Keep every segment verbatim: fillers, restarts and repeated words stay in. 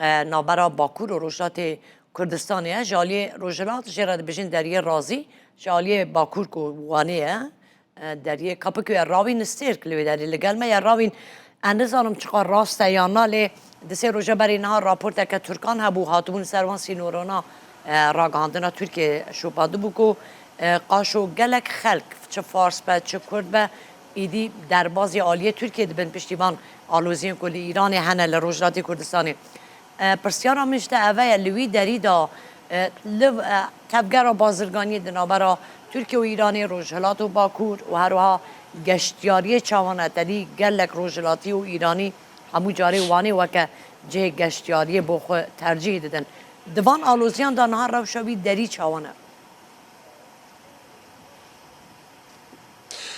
e, navbera Bakur û Rojhilatê Kurdistanê ye. Ji aliyê Rojhilat jê re dibêjin deriyê Razî, ji aliyê Bakur ku Wanê ye, e, deriyê Kapikê ye, Rawîn Stêrk li wê derê li gel me ye. Rawîn, ez nizanim çiqas rast e yan na, lê di sê roja berê niha raporteke Tirkan hebû, hatibûn ser van sînorana, e, ragihandina Tirkiyê şopatibû ku, e, qaşo gelek xelk, çi Fars be, çi Kurd be, êdî derbazî aliyê Tirkiyê dibin piştî van aloziyên ku li Îranê hene, li Rojhilatê Kurdistanê. E, pirsyara min ji te eve ye, li wî derî de, e, li, e, tevgera bazirganiyê di navbera Tirkiye û Îranê, Rojhilat û Bakur û her wiha geştiyariyê çawan e? Te dî gelek Rojhilatî û Îranî hemû carê Wanê weke cihê geştiyariyê bo xwe tercîh didin. Di van aloziyan de niha rewşa wî derî çawan e?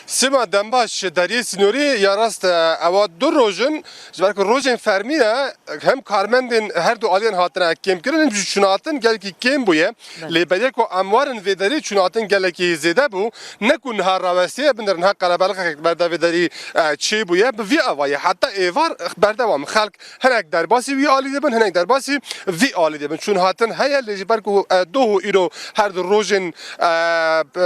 Sima Dembaş, deriyê sînorî ya rast e, ewa du roj in, ji ber ku rojên fermî ne, hem karmendên her du aliyên hatine kêmkirin, hem jî çûnhatin gelekî kêm bûye. Belê. Lê berê ku em werin vê derê çûnhatin gelekî zêde bû, ne ku niha rawestiye, binêre niha qerebelixek ber de vê derî, e, çêbûye. Bi vî awayî heta êvar berdewam xelk hinek derbasî wî alî dibin, hinek derbasî vî alî dibin. Çûnhatin heye, lê ji ber ku, e, doh û îro her du rojên,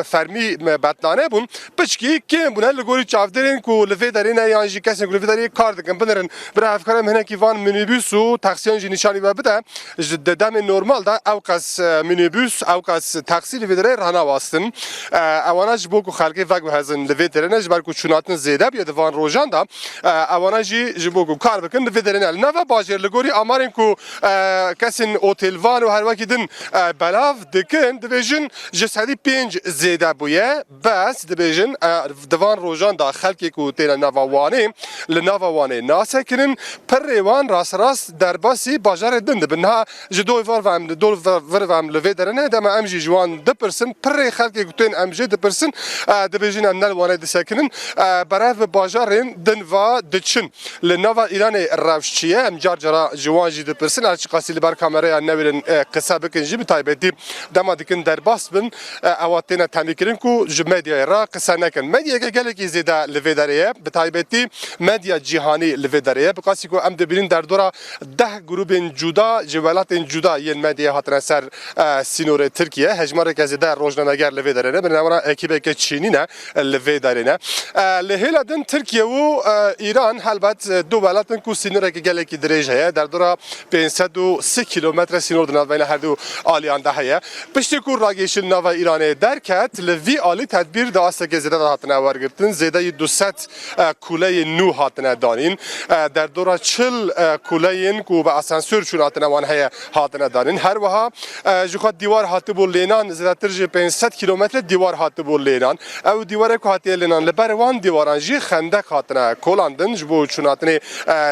e, fermî me betnane bûn, piçkî kêm bûne li gorî çavdêrên ku li vê derê ne yan jî kesên ku li vê derê kar dikin. Binêrin, bira hevkara min hinekî van minîbûs û taksiyan jî nîşanî we bide. Ji di demê normal de ew qas, e, minîbûs, ew qas taksî li vê derê ranawastin. E, ewana ji bo ku xelkê veguhezin li vê derê ne, ji ber ku çûnhatin zêde bûye di van rojan de, e, ewana jî ji bo ku kar bikin li vê derê ne. Li nava bajêr li gorî amarên ku, e, kesên otêlvan û her wekî din, e, belav dikin, dibêjin ji sedî pênc zêde bûye. Bes dibêjin, e, di van rojan de xelkê ku têne nava Wanê, li nava Wanê nasekirin, pirrê wan rasterast derbasî bajarê din dibin. Niha ji dor vir ve em, dor vir ve em li vê derê ne, dema em jî ji wan dipirsin, pirrê xelkê ku tên em jê dipirsin, e, dibêjin em ne li Wanê disekinin, e, berev bi bajarên din ve diçin. Li nava Îranê rewş çi ye? Em car cara ji wan jî dipirsin. Her çiqasî li ber kameraya newêrin, e, qise bikin jî, bi taybetî dema dikin derbas bin, e, ewa têne temîkirin ku ji medyayê re qise nekin. Medyayeke gelekî zêde li vê derê ye, bi taybetî medya cîhanî li vê derê ye. Bi qasî ku em dibînin derdora deh grûbên cuda ji welatên cuda yên medyayê hatine ser, e, sînorê Tirkiye. Hejmareke zêde rojnameger li vê derê ne. Bi navana ekîbeke çînî ne li vê derê ne. E, li hêla din Tirkiye û, e, Îran helbet, e, du welat in ku sînoreke gelekî dirêj heye. Derdora pênc sed û sî kîlometre sînor di navbeyna her du aliyan de heye. Piştî ku ragihîştin nava Îranê derket, li vî alî tedbîr di astekê zêde de hatine wergirtin. Zêdeyî du sed, e, kuleyên nû hatine danîn. E, derdora çil, e, kuleyên ku bi asansor çûn hatine wan heye, hatine danîn. Her wiha, e, ji xwe dîwar hatibû lênan, zêdetir ji pênc sed kîlometre dîwar hatibû lênan. Ew dîwarê ku hatiye lênan, li ber wan dîwaran jî xendek hatine kolandin, ji bo çûnhatinê,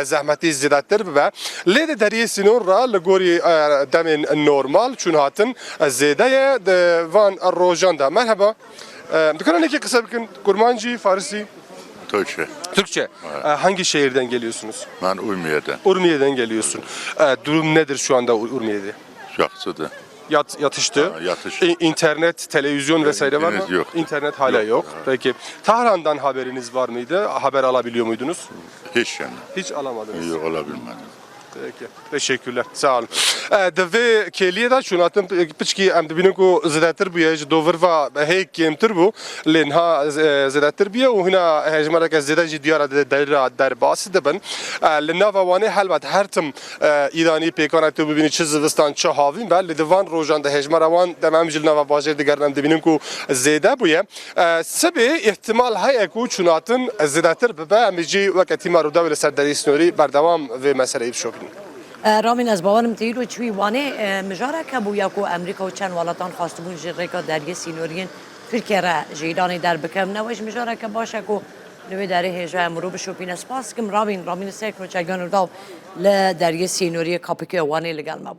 e, zehmetî zêdetir bibe. Lê di deriyê sînor re li gorî, e, demên normal çûnhatin, e, zêde ye. Di van rojan de, merheba. E, dikare nekî qise bikin, kurmancî, farisî? Türkçe. Türkçe. Evet. E, hangi şehirden geliyorsunuz? Ben Urmiye'den. Urmiye'den geliyorsun. E, durum nedir şu anda Ur-, Urmiye'de? Yatıştı. Yat-, yatıştı. Ha, yatıştı. İ-, internet, televizyon vesaire var mı? İnternet yok. İnternet hala yok. Yok, evet. Peki. Tahran'dan haberiniz var mıydı? Haber alabiliyor muydunuz? Hiç yani. Hiç alamadınız. Yok, alabilmedim. Peki. Teşekkürler. Sağ olun. E, di vê kêliyê de çûnatin pi-, piçkî em dibînin ku zêdetir bûye, ji dovir ve hê kêmtir bû. Lê niha, e, zêdetir bûye û hina hejmareke zêde jî diyar e di derî re derbas dibin. E, li nava Wanê helbet her tim, e, Îranî pêkan e, tu bibînî çi zivistan, çi havîn be, lê di van rojan de hejmara wan, dema em jî li nava bajêr digerin, em dibînin ku zêde bûye. E, sibê îhtimal heye ku çûnatin zêdetir bibe, em ê jî weke tîma Rûdawê li ser derî sînorî berdewam vê meseleyê bişopînin. E, Ravîn, ez bawerim te îro çûyî Wanê, e, mijarek hebû ya ku Amerîka û çend welatan xwestibûn ji rêka deriyê sînoriyên Tirkiye re ji Îranê derbikevin. Ew jî mijareke baş e ku li wê derê hêja ye mirov bişopîne. Spas dikim Ravîn, Ravîn Sêk, Roçek Gönüldaw li deriyê sînoriyê Kapikê Wanê li gel me bû.